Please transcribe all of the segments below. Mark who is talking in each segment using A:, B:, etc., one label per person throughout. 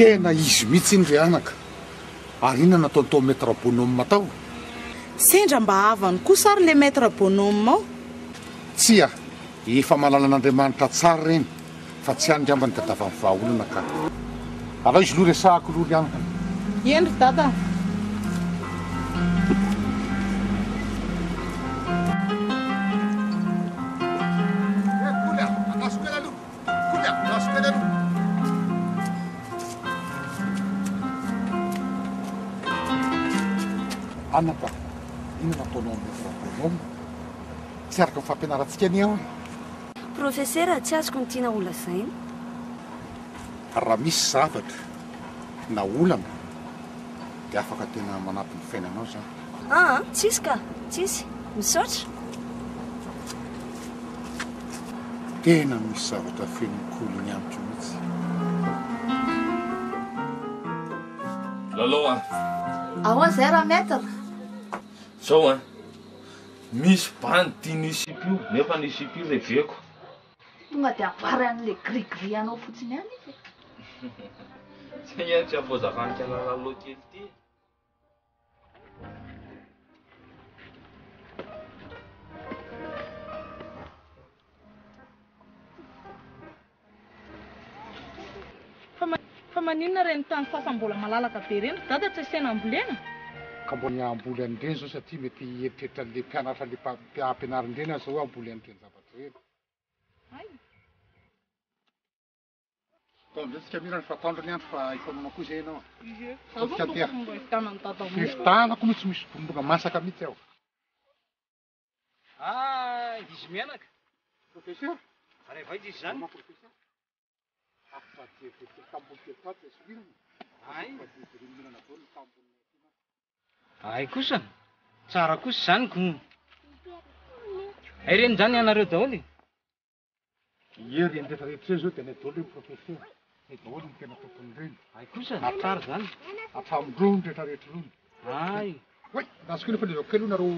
A: Tena izy mihitsy iny ry anaka. Ary inona nataony tao Maître Bonhomme tao?
B: Sendra mba havany kosa ary le Maître Bonhomme ao.
A: Tsia, efa mahalala an'Andriamanitra tsara ireny fa tsy any ngamba no tadiavany vahaolana ka. Alao izy aloha resahako aloha ry anaka.
B: Eny ry dada a.
A: Eh Koly a, andraso kely aloha. Koly a, andraso kely aloha. Anaka, inona no ataonao amin'i Maître Bonhomme? Tsy araka ny fampianarantsika anie aho e.
C: Profesera, tsy azoko ny tiana holazaina.
A: Raha misy zavatra na olana dia afaka tena manampy ny fiainanao izany.
C: Aa, tsisy ka, tsisy. Misaotra.
A: Tena misy zavatra feno koliny amiko mihitsy.
D: Lalao a!
B: Ahoana izay ra maître?
D: Zao an! Misy bandy tian'io sipa io nefa ny sipa io reveko.
E: Tonga dia amboary an'ilay gris gris anao fotsiny ihany izy e.
D: Zay ihany tsy havoazavanika lalao kely ity e.
B: Fa maninona ireny tany sasany mbola malalaka be ireny ry dada tsy asaina ambolena?
A: Ka mbo ny hamboly an'ireny zao satria mety hieritreritra an'le mpianatra le ampianarin'ireny aza hoe hamboly an'ireny zavatra ireny.
B: Hay.
A: Atao amizay tsika mirana fa atoandro ny andro fa efa manao koa izay ianao a.
B: Ie. Za zao tokony mba hividianan'i dada mofo.
A: Fividianako mihitsy misy bonbon masaka mihitsy aho.
F: Ah, izy mianaka.
A: Professeur.
F: Ary avy aiza izy izany?
A: Professeur. Hay.
F: Hay kosa. Tsara kosa izany ko. Hay reny izany ianareo daholo e.
A: Ie, reny rehetra rehetra ireny zao dia anay daholo ireny professeur. Anay daholo no tena tompon'ireny.
F: Hay kosa, tsara izany.
A: Hatramin'irony rehetra rehetra irony.
F: Hay.
A: Oay, andraso kely fa lezako kely aloha nareo,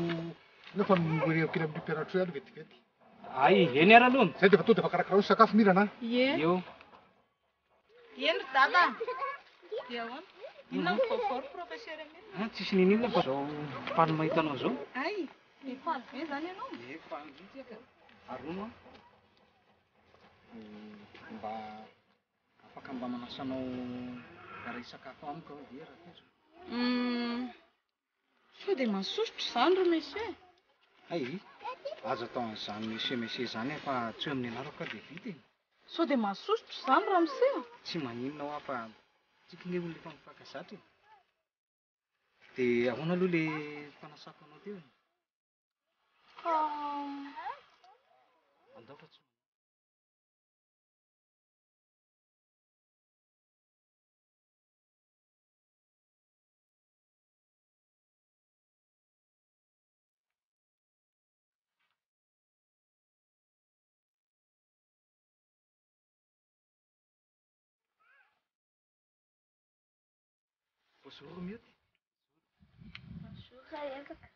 A: nefa mirehareha kely amin'ny mpianatra eo ihany vetivety.
F: Hay, eny ary aloha.
A: Zay dia efa tonga dia efa karakaraio ny sakafo Mirana a.
B: Ie.
F: Eo.
B: Eny ry dada a. Dia ahoana? Inona ny vaovao ry professeur Emile?
F: Ah, tsisy n'inon'inona fa zao faly mahita anao zao.
B: Hay, dia faly be izany ianao?
F: Ie, faly mihitsy aho ka. Ary hono an, mba afaka mba manasa anao hiara-hisakafo amiko aho ve rahampitso?
B: Hum, sao dia masosotra izany ry monsieur e?
F: Hay, aza atao an'izany monsieur monsieur izany aho fa antsoy amin'ny anarako aho dia vita e.
B: Sao dia masosotra izany ramose a?
F: Tsy maninona hoa fa tsika nge olona efa mifankazatra e. Dia ahoana aloha le fanasako anao teo e?
B: Ka.
F: Andao fa tsy maninona. Bonjour Mioty.
C: Bonjour Raezaka.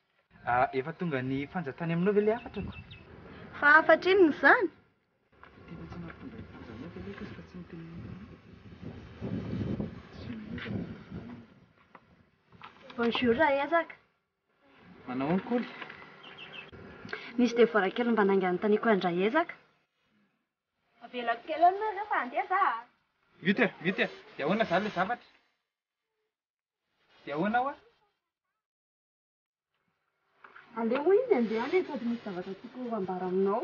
F: Ah, efa tonga ny fanja tany aminao ve le hafatrako?
C: Fa hafatra inona izany?
F: Tena tsy nampitondra ny fanja anao ve le izy fa tsy nitenenina anao? Tsy miova ny fanja.
C: Bonjour Raezaka.
F: Manao ahoana Koly?
C: Misy devoir kely mba nainga anontaniako an-dRaezaka. Avelako kely eo nareo fa handeha za a!
F: Mioty e, mioty e! Dia ahoana izany ilay zavatra? Dia ahoana hoa?
C: Aleo hoy izy handeha any e, sady misy zavatra tiako ambara aminao.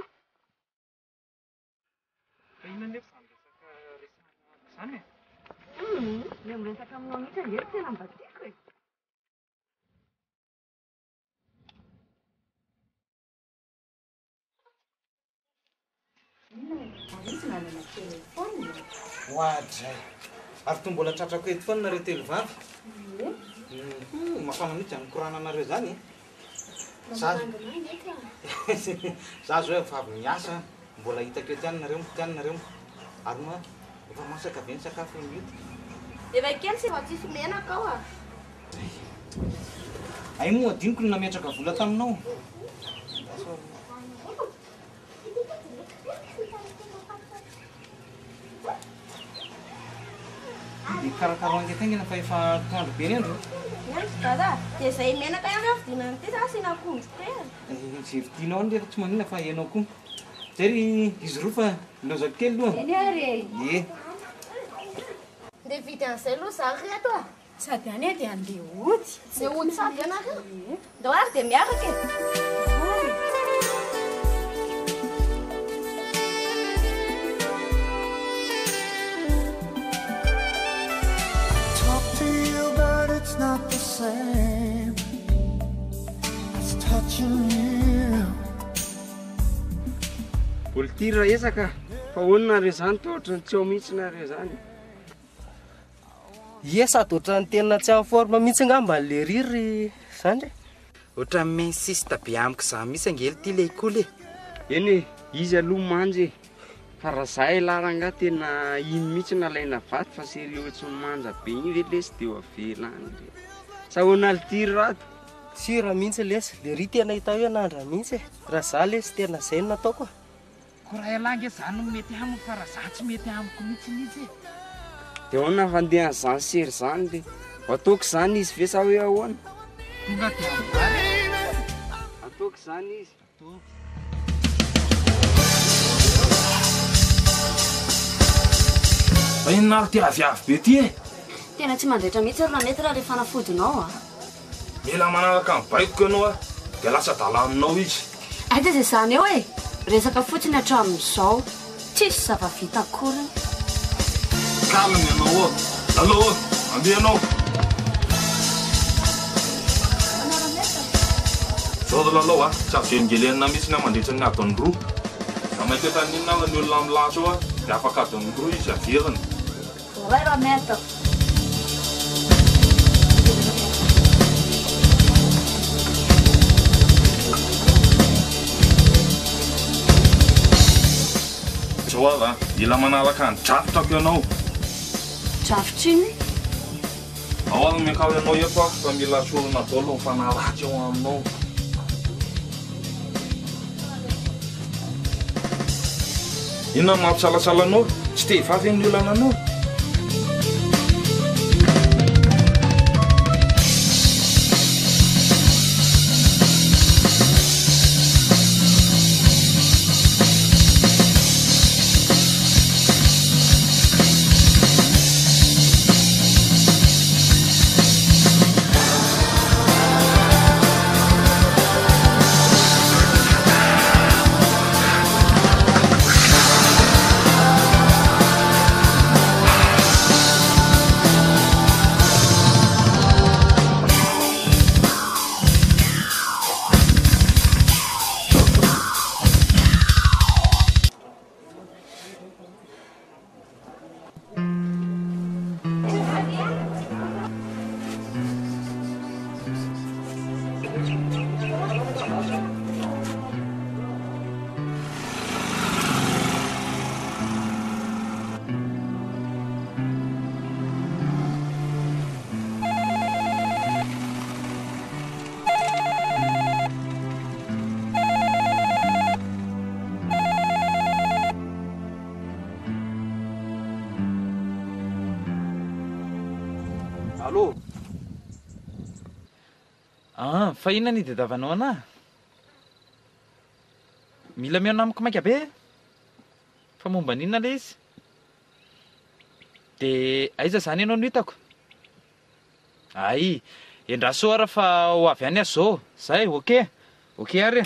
F: Fa inona anefa izany resaka resahana ato izany e?
C: Hum, ilay miresaka aminao mihitsy ange no tena mba tiako e!
F: Oadray! Ary toa mbola tratrako eto foana nareo telovavy? Hum, mafana mihitsy izany korananareo izany e! Za za zao efa avy niasa, mbola hitako eto ihany nareo, ihany nareo. Ary moa efa masaka ve ny sakafo ry Mioty?
C: Efa kely sy efa tsisy menaka ao a!
F: Hay moa adinoko ny nametraka vola taminao. karakarao haingankaingana fa efa atoandro be ny andro.
G: Eny ry dada a! Dia izay menaka ihany ve vidiana an'ity sa asiana akondro kely?
F: Izay vidianao any rehefa tsy maninona fa ianao koa. Zay ry izy roa fa lozako kely aloha.
G: Eny ary e!
F: Ie.
G: Ndeha hividy an'izay aloha za ry reto a! Sady any e dia andeha hody. Andeha hody sady ianareo? Ie. Ndao ary dia miaraka e!
H: Talk to you but it's not the same as touching you.
I: Voltiry Raezaka, fa ahoana nareo zany toa ohatran'ny tsy ao mihitsy nareo zany.
J: Ie sady ohatran'ny tena tsy en forme mihitsy ngamba le ry ry zandry e.
F: Ohatran'ny mi-insiste be amiko zany mihitsy ange ity le koly e.
I: Eny e, izy aloha manja e, fa raha za elah rangahy tena iny mihitsy no alaina vady fa sérieux tsy manja be iny ve lesy de ho avela any re. Sa ahoana lty ry rado?
J: Sur mihitsy lesy, le ry tena hita hoe nandra mihitsy e, raha za lesy tena zay no nataoko a.
K: Ko raha ialahy ange zany no mety aminy fa raha za tsy mety amiko mihitsy izy e.
I: De ahoana fandehan'izany sery zany le? Ho ataoko zany izy ve sa hoe ahoana?
K: Tonga de amboary.
I: Ataoko zany izy.
K: Ataovy.
D: Fa inona ary ty aviavy be ty e?
C: Tena tsy mandaitra mihitsy ry Ramety raha le fanafodinao a!
D: Mila manaraka ny baikoko ianao a, dia lasa adala aminao izy.
C: Aiza izay zany eo e! Resaka fotsiny hatramin'izao. Tsisy zava-vita akoriny.
D: Calme ianao ô! Lalao ô! Andeha ianao! Zao ry Lalao a, tsy azo helingelenina mihitsy aho mandritra ny adiny roa. Raha mahita taninona ary ny olona milahatra eo a, dia afaka adiny roa izy averina.
E: Voaray Rameta.
D: Zao ary a, mila manaraka ny drafitrako ianao.
C: Drafitra inona?
D: Ao ary miakaro ianao eto aho fa mila asorina daholo ny fanahy ratsy ao aminao. Inona no mampisalasala anao? Tsy te hivavy ve ny olana anao?
F: Allô? Ah, fa inona ny itadiavanao anah? Mila mihaona amiko maika be? Fa momba ny inona ilay izy? Dia aiza izany ianao no hitako? Hay, endraso ara fa ho avy any aho zao, zay, ok, ok ary e.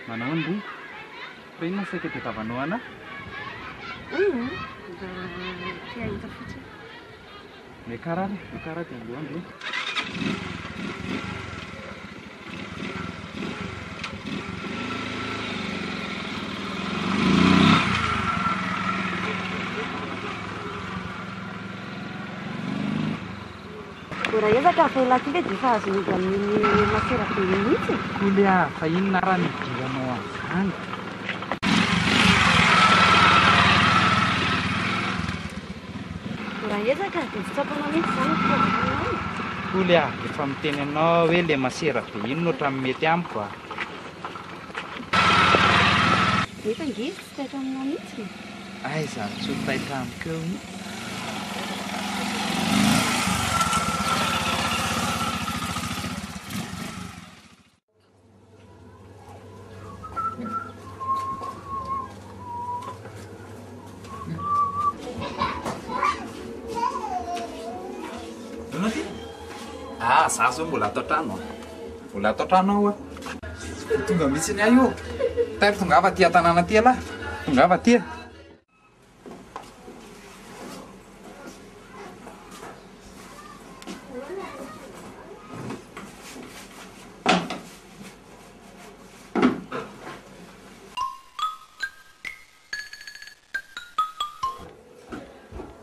F: Manao androngo. Fa inona ny saika tadiavanao anah?
C: Humm, mba te hahita fotsiny.
F: Miakara ary e, miakara dia andeha andeha.
C: Raezaka fa elah ty ve dia efa azon'izy amin'iny masera be iny mihitsy e?
K: Koly ah, fa inona ara no idiranao amin'izany?
C: Raezaka dia tsy tsapanao mihitsy izany ny fitiavako anao e?
K: Koly ah, efa miteny anao aho hoe le masera be iny no ohatran'ny mety amiko ah.
C: Nefa ange izy tsy taitra aminao mihitsy e.
K: Aiza no tsy ho taitra amiko eo iny?
D: Inona ty? Ah, za zao mbola ato an-trano a. Mbola ato an-trano aho a.
K: Tonga mihitsy ny ahy io. Tairo tongava aty an-tanàna aty ialahy. Tongava aty e.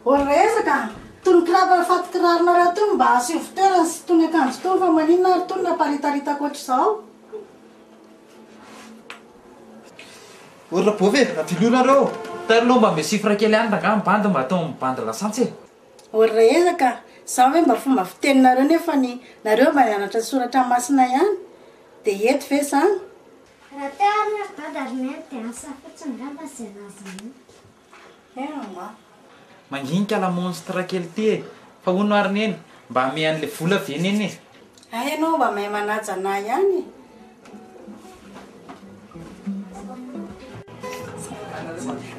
L: Ô resaka a! Tony kiraro faty kiraronareo tony mba asio fitoerany sy tony akanjo tony fa maninona ary tony naparitaritaka ohatr'izao?
K: Ô ry Rabovy e! Avilio nareo! Tairo aloha mba omeo chiffre kely any rangaha ny bandy mba atao amin'ny bandy lasantsy e!
L: Ô ry Raezaka a! Izao ve mba fomba fiteninareo nefa ny nareo mba nianatra soratra masina ihany? Dia eto ve izany?
M: Raha teo ary ry dada ry neny dia asa fotsiny ngamba izay lazainy.
L: Eny angaha.
K: Manginika la monstre kely ty e! Fa hono ary neny, mba hamehy an'le vola ve neny e?
L: Hay ianao mba mahay manaja anah ihany e!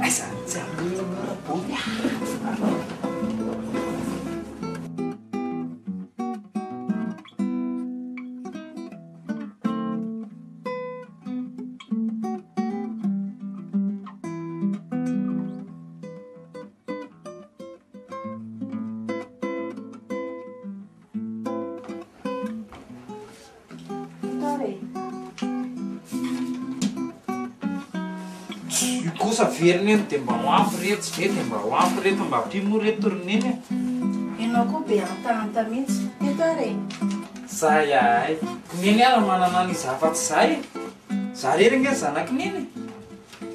K: Aiza tsy hamehy Rabovy a! Io kosa ve ry neny dia mba ho ampy reto ve dia mba ho ampy reto mba ampio moa reto ry neny a.
L: Ianao koa be hantahanta mihitsy. Eto ary e.
K: Zay ahay. Ko neny ara manana an'iza afa-tsy za e. Za rery ange zanak'i neny e.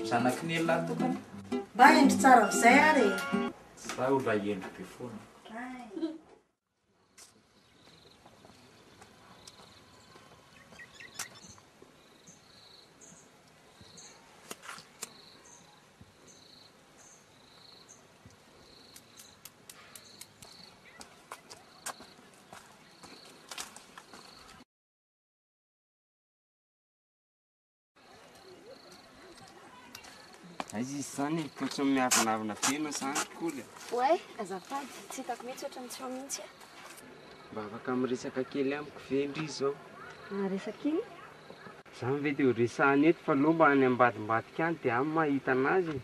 K: Zanak'i neny lahy tokana.
L: Mba hendry tsara amin'izay ary e.
K: Za olona hendry be foana.
I: Aiza izy izany e? Toa tsy miavonavona be ianao izany Koly a.
C: Oay, azafady, tsy hitako mihitsy ohatran'ny tsy ao mihitsy aho.
I: Mba afaka miresaka kely amiko ve ndry izao?
C: Ah, resaka inona?
I: Izany ve dia ho resahana eto fa aleo mba any ambadimbadika any dia any mahita an'azy e.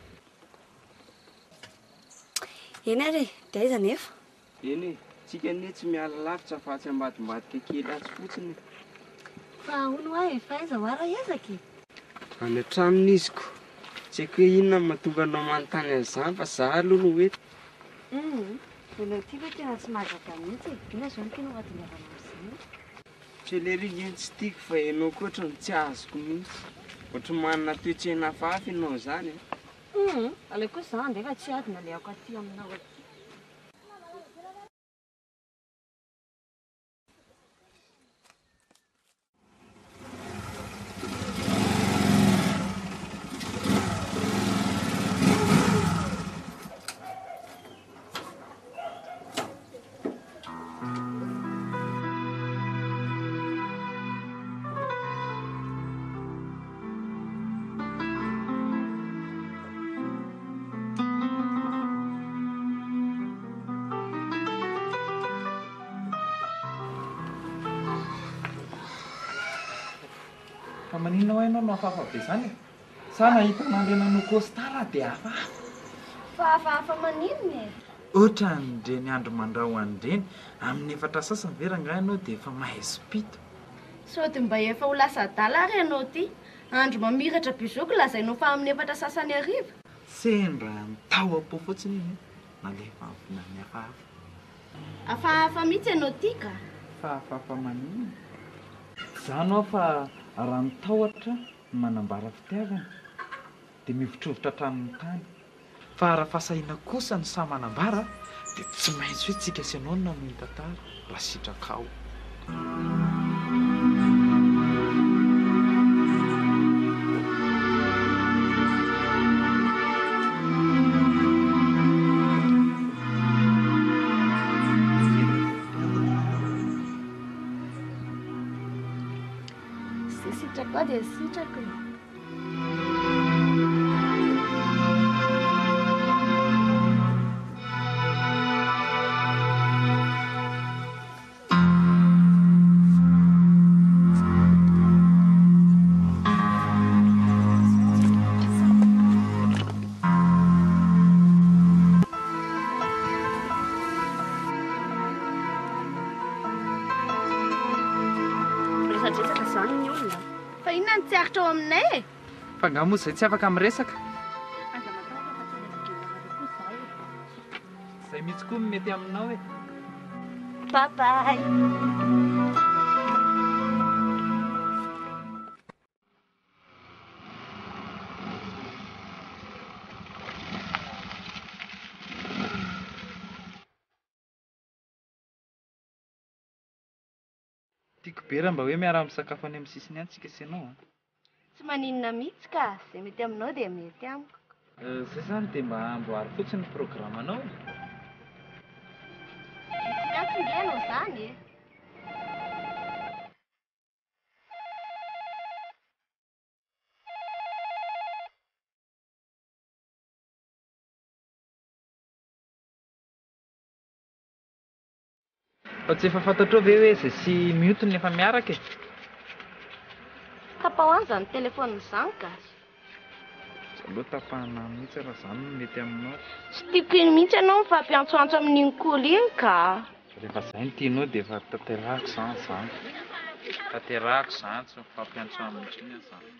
C: Eny ary e, dia aiza anefa?
I: Eny e, tsika anie tsy miala lavitra fa atsy ambadimbadika kely atsy fotsiny e.
C: Fa hono hoa e, fa aiza hoa Raezaka e?
I: Any an-tranony izy ko. Tsy haiko hoe inona no mahatonga anao manontany an'izany fa za aloha no eto.
C: Humm, ianao ity ve tena tsy mahagaga mihitsy e, inona izao no tianao hahatongavana amin'izany?
I: Celery nge tsy tiako fa ianao koa ohatran'ny tsy azoko mihitsy. Ohatran'ny manana toe-tsaina hafahafa ianao izany e.
C: Humm, aleo kosa za handeha fa tsy ady ny alehako aty aminao aty.
K: Fa maninona hoa ianao no hafahafa be izany e? Sa nahita an'ilay nanao costard dia hafahafa?
G: Fa hafahafa maninona e?
K: Ohatran'ireny andro mandrahona ireny, amin'ny efatra sasany ve rangahy ianao dia efa mahay sopito?
G: Sao dia mba efa ho lasa adala ary ianao ity? Andro mamiratra be zao ko lazainao fa amin'ny efatra sasany hariva?
K: Sendra ny tao am-po fotsiny iny e, nalefa vinany hafahafa.
G: Hafahafa mihitsy ianao ity ka!
K: Fa fa fa maninona? Izany hoa fa raha ny tahotra no manambara fitiavana dia mihovitrovitra hatramin'ny tany. Fa raha fahasahiana kosa no sahy manambara dia tsy maintsy hoe tsika sy ianao no nanohy ny tantara raha sitrakao.
C: Izay sitrakao dia sitrako e. Miresadresaka izany ny olona.
G: Fa inona no tsy aritra ao aminay e?
K: Fa angaha moa izay tsy afaka miresaka?
C: Aza matahotra fa tsy resaka ianareo koa izaho e.
K: Izay mihitsy koa no mety aminao e.
C: Bye bye.
K: Tiako be raha mba hoe miara-misakafo any amin'ny sisiny any tsika sy ianao an.
C: Tsy maninona mihitsy ka, izay mety aminao dia mety amiko.
K: Zay zany dia mba amboary fotsiny ny programme-nao e.
C: Tsy miantso nge ianao izany e.
K: Fa tsy efa fantatrao ve hoe zay sy mioty no efa miaraka e?
C: Tapaho any izany téléphone izany gasy.
K: Tsy aleo tapahana any mihitsy raha izany no mety aminao.
C: Tsy tiako iny mihitsy ianao mifampiantsoantso amin'iny kolo iny ka.
K: Rehefa izay no tianao dia efa tanterahako izany izany. Tanterahako izany, tsy mifampiantso aminy intsony aho izany.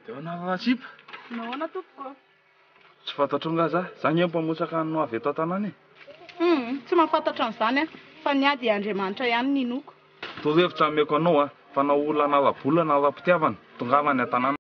D: Dia ahoana Rasipa?
B: Nahoana tompoko?
D: Tsy fantatrao nga za? Za nge mpamotsaka anao avy eto an-tanàna e.
B: Hum, tsy mahafantatra an'izany aho, fa ny ahy dia Andriamanitra ihany no inoako.
D: Torohevitra ameko anao a, fa na olana ara-bola na ara-pitiavana, tongava any an-tanàna.